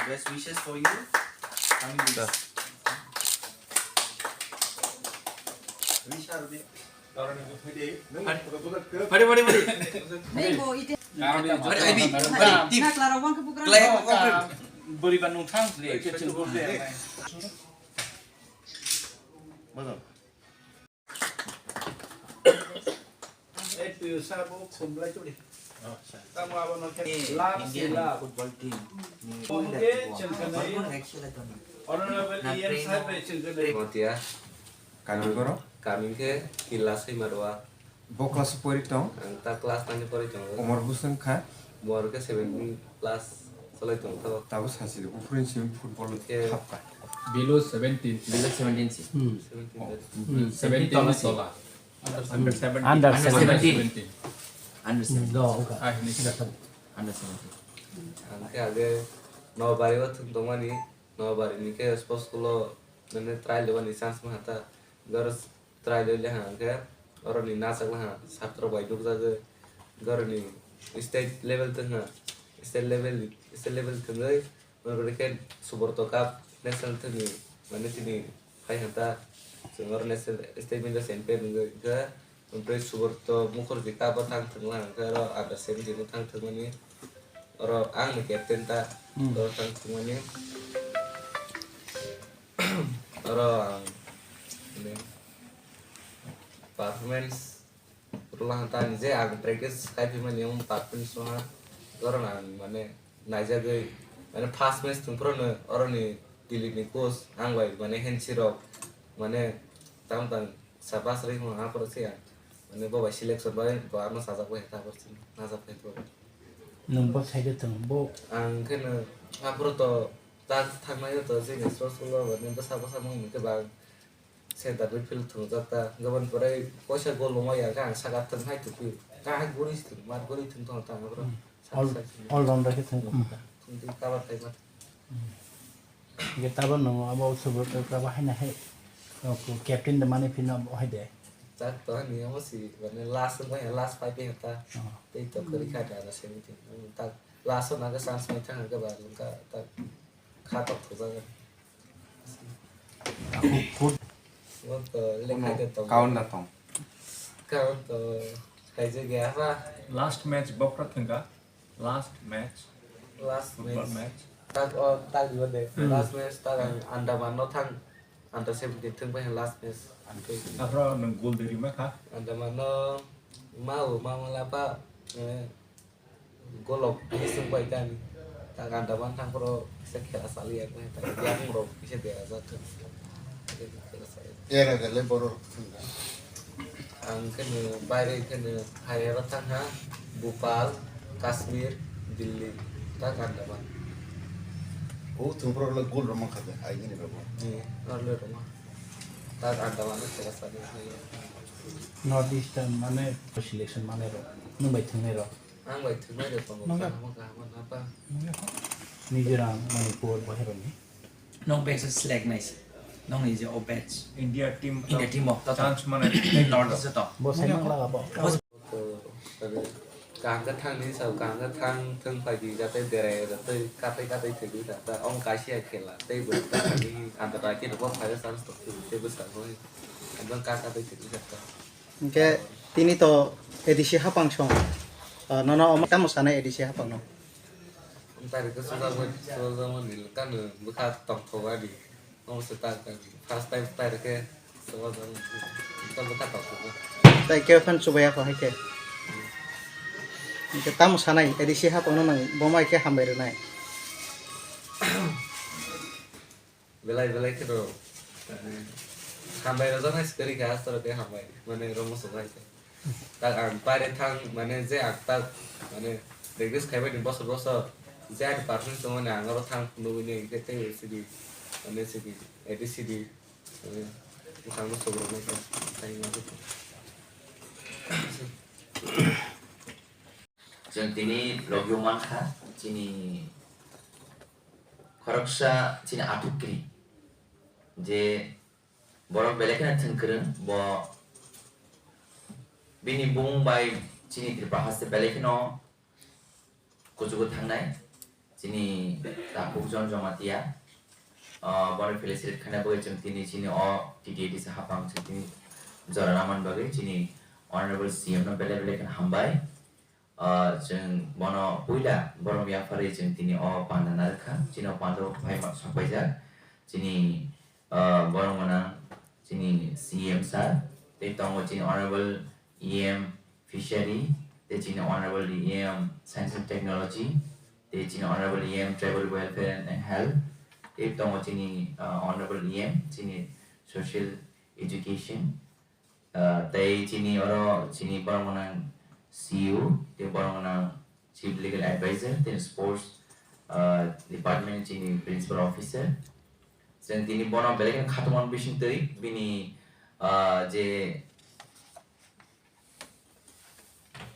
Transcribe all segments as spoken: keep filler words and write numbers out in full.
Best wishes for you. Coming weeks. Wish her the Pari, pari, pari. Neibo ite. Pari, abi, pari, tip. Nakla rok wngkhe bukrang. Clap, clap. Boriba nungthang le, kitchen room le. Bajang. Eh, tu sabo khumlai tuli. Tamo abono khe love si love. Football team. Honorable E M sir bai chwng khe nai. Motia. Kami borok? Kami khe Kila Saimarwa. Bo class o pori tong? Ang ta class nine o pori tongo. Umor bwswng kha? Umor khe seventeen plus cholai tong tho. Tabuk sachi rw, buphuru ni simi football o thapkha. Below seventeen. Below seventeen si. Hmm. Seventeen. Hmm. Seventeen tola si. Under seventeen. Under seventeen. Under seventeen. Under seventeen. Ah, ini sudah. Under seventeen. Ang khe age Nobari o thwng tongmani, Nobari ni khe sports school o nini trial rwmani chance maha ta. Garo trial rwle ha hwnkhe oroni nachak laha satro bai nukjagwi, goroni state level thwngha, state level, state level thwngwi, borokni khe Subrata Cup national thwngwi, mane chini phai hwn ta, chwng oro national state meet champion wngwi hwnkhe, ompre Subrata Mukherjee Cup o thang thwngla hwnkhe oro under seventeen o thang thwngmani, oro angni captain ta, hmm, oro thang thwngmani. Oro ang, mane, performance rwla hwnta, ang je ang practice khai phaimani, omo performance rwha. Oro ang, mane, naijagwi, mane, first match thwngphuru no oroni Delhi ni coach ang bai, mane, hensi rok, mane, tamo tang sabas rwi hwnka, aphuru se ang, mane, bo bai selection bai bo ano sajak bai, aphuru se najak bai bo. Nwng bo side o thwng bo. Ang khe no aphuru to ta thangnaio to chini sports school o, mane, bwsa bwsa mung ni khe bang center midfield thwngjak ta. Gabon pore koisa goal wngma ya khe ang saka thwng hai tupi. Kahai guri thwng, mar guri thwng tong ta aphuru. Hmm. Saka all, saka thwng. All rounder khe thwng. Hmm. Thwng twi cover khai ma. Hmm. Ge tabo no abo Subrata kaba haina hai. O, captain de mani phino abo hai de. Tak to ni amo si, mane last wngkha, last five ya ta. Oh. Tei to kari kha da na seventeen. Hmm, tak last o naga chance mai thang ga ba wngkha, tak kha tok thok jaga. Food. Wngkha le kha de tong. Kaun da tong. Kaun to hai je ge apa? Last match bokra thangka. Last match. Last match. Football match. Tak, o, tak, ibo de. Hmm. Last match, tak, ang Andaman no thang, under seventeen thang pai last match. Aphro nwng goal de rima kha? Andaman no ma o, ma ma la pa, eh, goal of finishing pai tani. Tak, Andaman thang phro kisa khela sali ya, tak, yang rok kisa dera jak. Era gale borok thangka. Ang khe no baire khe no Hyderabad thangkha, Bhopal, Kashmir, Delhi, tak Andaman. O thwngphuru le goal rwma kha de, ai gini rwma. Ni, norle rwma. Tak Andaman no thela sadi. North Eastern mane selection mane rw, nwng bai thwngnai rw. Ang bai thwngnai rw tongo, kaham kaham na pa. Mizoram, Manipur, bahai rw ni. Nong base select nai se. Nong ni je o batch. India team India team o, to, to. Chance mane North East to. Bo sai mang laga bo. Bo to, kaham khe thang ni sao, kaham khe thang, thang phai di, jate berai, jate katai, katai thwi di, ta, ta, ong kaisa khela, tei bo ta ni anta ta khe bo phai chance to, tei bo sa bo. Ekdom ka, katai thwi di, ta. Hingke tini to A D C hapang song. Ah, nono omo tamo sanai A D C hapang no? Ang tari khe sujak bai, sujak bai ni kanu bwkha tongthok ani. Omo se tak tak. First time tari khe sujak bai. Bwkha, bwkha tongthok. Tai khe phan chubaya kho hai khe. Hingke tamo sanai A D C hapang no nang bo mai khe hambai rwnai. Belai belai khe rw, hambai rwjaknai se kwrwi kha, aswk khe hambai, mane, rw muchungkha khe. Tak ang paire thang, mane, je ang tak, mane, practice khaimani bosor bosor, je ani performance tongmani ang oro thang nugwi nai, hwnkhe tei sidi, mane, sidi, A D C di, mane, bwkhakno chukruknai khe, tai ma khe. Chwng tini logio mankha, chini khoroksa chini athukri je borok belai kheno thwngkwrwng, bo bini bumung bai chini Tripura haste belai kheno kuchugo thangnai. Chini takhuk John Jamatia, ah, bono felicitate khaina bagwi chwng tini chini o T T A D C haphang chwng tini jora namani bagwi chini Honorable C M no belai belai kheno hambai. Ah, chwng bono puila borom yapharwi chwng tini o panda narwkha, chini o panda o phai ma-, sokpaijak. Chini, ah, borom gwnang chini C M sir, tei tongo chini Honorable E M Fishery, tei chini Honorable E M Science and Technology, tei chini Honorable E M Tribal Welfare and Health, tei tongo chini, ah, Honorable E M chini Social Education, ah, tei chini oro chini borom gwnang C E O, tei borom gwnang Chief Legal Advisor, tei Sports, ah, Department chini Principal Officer. Chwng tini bono belai kheno khatungmani bisingtwi bini, ah, je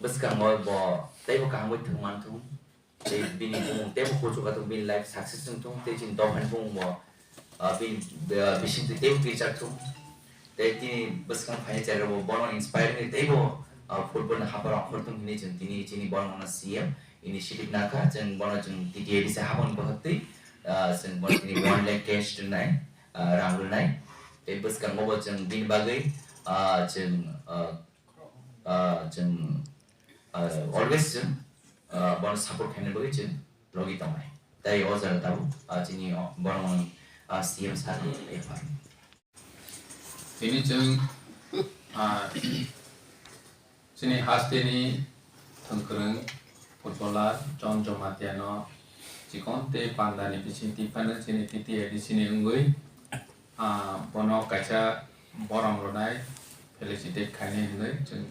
bwskango bo teibo kaham bai thwng manthung, tei bini bumung teibo kuchuk athung, bini life success wngthung, tei chini dophani bumung bo, ah, bini, ah, bisingtwi teibo kichak thung, tei tini bwskang phaini cherairok bo bono inspire wngwi teibo, ah, football ni haparo ongkhorthung hinwi chwng tini chini bono C M initiative nakha, chwng bono chwng T T A D C haphang bwkhaktwi, ah, chwng bono tini one lakh cash rwnai, ah, rang rwnai, tei bwskango bo chwng bini bagwi, ah, chwng, ah, ah, chwng, ah, always chwng, ah, bono support khaina bagwi chwng logi tongnai. Tei o jaga tabuk, ah, chini, oh, boromani, ah, C M sir ni yapharni. Tini chwng, ah, chini hasteni thwngkwrwng footballer John Jamatia no chikon tei panda ni bisingtwi phano chini T T A D C ni wngwi, ah, bono kaisa borom rwnai, felicitate khainai hinwi chwng,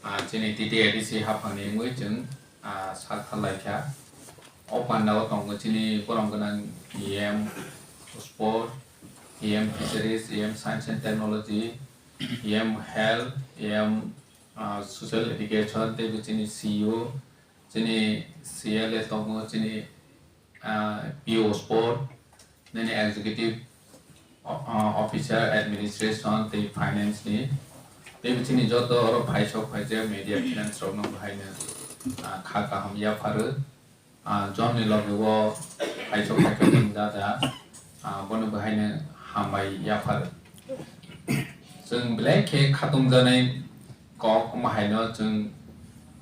ah, chini T T A D C haphangni wngwi chwng, ah, sak thar lai kha. O panda o tongo chini borom gwnang E M Sport, E M Fisheries, E M Science and Technology, E M Health, E M, ah, Social Education, tei bo chini C E O, chini C L A tongo, chini, ah, P O Sport, nini Executive, ah, Officer Administration tei Finance ni, tei bo chini joto oro phaisok phaijak media finance rok no bahaino, ah, kha kaham yapharo. Ah, John ni loge o phaisok phaisok wng da da, ah, bono bahaino hambai yapharo. Chwng belai khe khatungjaknai kok omo haino chwng,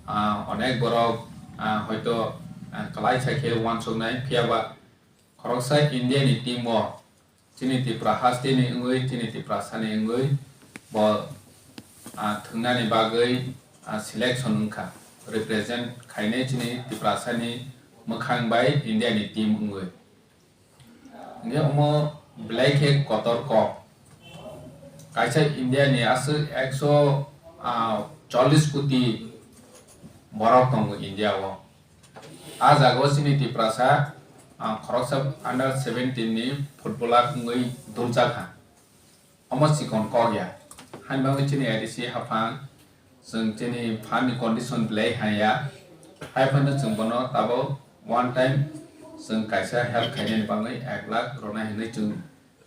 ah, onek borok, ah, hoito, ah, kwlai sa khe uansuknai, phiya ba khoroksa India ni team o chini Tripura hasteni wngwi, chini Tiprasani wngwi bo, ah, thwngnani bagwi, ah, selection wngkha, represent khainai chini Tiprasani mwkhang bai India ni team wngwi. Hingke omo belai khe kotor kok. Kaisa India ni aswk ekso, ah, chollish koti borok tongo India o. A jaga o chini Tiprasa, ah, khoroksa under seventeen ni footballer wngwi duljakha. Omo chikon kok ya. Haini bagwi chini A D C haphang, chwng chini phan ni condition belai hai ya. Hai phano chwng bono tabuk one time chwng kaisa help khainani bagwi ek lakh rwnai hinwi chwng,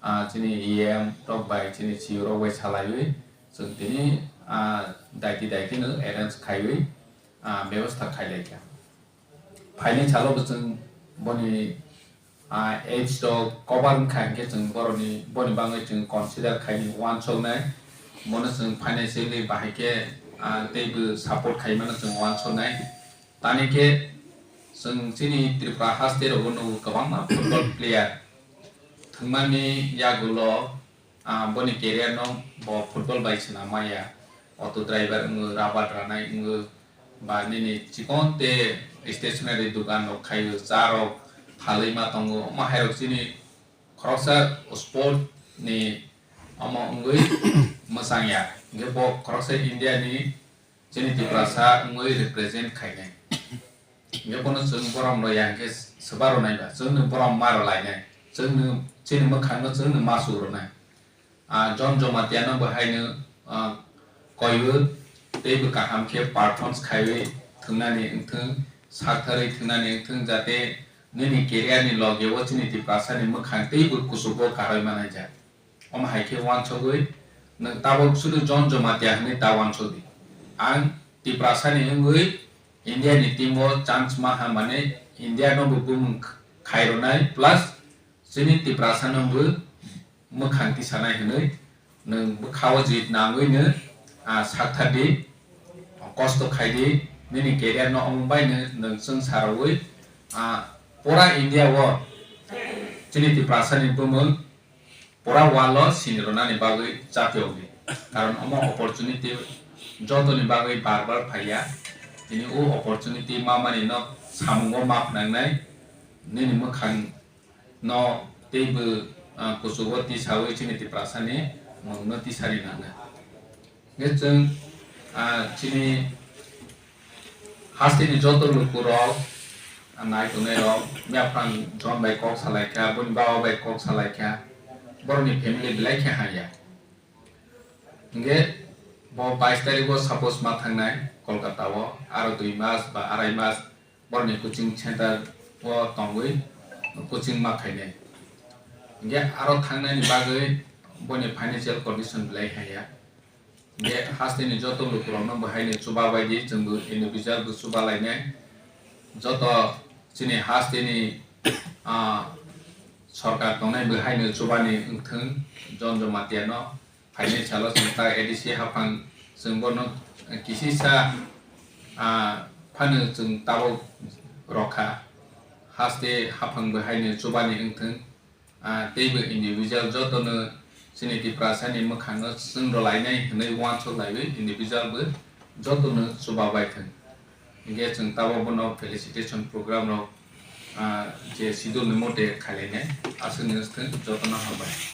ah, chini E M rok bai, chini C E O rok bai salaiwi chwng tini, ah, daiti daiti no arrange khaiwi, ah, bebostha khailaikha. Phaini salo bo chwng boni, ah, age rok cover wngkha hinkhe chwng boroni, boni bagwi chwng consider khaini uansuknai. Bono chwng financially bahai khe, ah, teibo support khaimano chwng uansuknai. Tani khe chwng chini Tripura haste rogo nugo kwbangma football player thwngmani yagulo, ah, boni career no bo football bai swnam maya. Auto driver wngo, rubber ranai wngo, ba nini chikon te stationery dogan rok khaio, cha rok phalwi ma tongo. Omo hai rok chini khoroksa sport ni omo wngwi mwchang ya. Hingke bo khoroksa India ni chini Tiprasa wngwi represent khainai. Hingke bono chwng borom rw ya hingke swba rwnai ba, chwngno borom ma rw lainai, chwngno chini mwkhangno chwngno ma su rwnai. Ah, John Jamatia no bo haino, ah, koiwi teibo kaham khe performance khaiwi thwngnani wngthwng, saktharwi thwngnani wngthwng, jate nini career ni loge o chini Tiprasa ni mwkhang teibo kuchugo karwi manai jak. Omo hai khe uansugwi nwng tabuk sudu John Jamatia hinwi ta uansuk di. Ang Tiprasani wngwi India ni team o chance ma ha mane India no bo bumung khairwnai plus chini Tiprasa no bo mwkhang tisanai hwnwi nwng bwkha o jit nangwi no, ah, sakthar di, kosto khai di, nini career no omo bai no nwng chwng sarawi, ah, pura India o chini Tiprasa ni bumung pura world o sini rwnani bagwi chapyok di. Karon omo opportunity joto ni bagwi bar bar phaiya. Tini o opportunity ma mani no samungo ma phnangnai, nini mwkhang no teibo, ah, kuchugo tisawi chini Tiprasa ni mung no tisari nangnai. Hingke chwng, ah, chini hasteni joto lukurok, ah, nai tongnai rok, yaphang John bai kok salai kha, boni baba bai kok salai kha, borokni family belai khe hamya. Hingke bo bais tarikh o suppose ma thangnai Kolkata o, aro dui mas ba arai mas borokni coaching center o tongwi coaching ma khainai. Hingke aro thangnaini bagwi boni financial condition belai hamya. Hingke hasteni joto lukurokno bo haino chuba bai di, chwngbo individual bo chuba lainai. Joto chini hasteni, ah, sorkar tongnai bo haino chubani wngthwng, John Jamatia no phainai salo chwng ta A D C haphang chwng bono kisisa, ah, phano chwng tabok rokha. Haste haphang bo haino chubani wngthwng, ah, teibo individual jotono chini Tiprasani mwkhangno chwng rwlainai hwnwi uansuk laiwi individual bo jotono chuba bai thwng. Hingke chwng tabok bono felicitation program rok, ah, je schedule ni mote khailainai, aswkni wngthwng jotono hambai.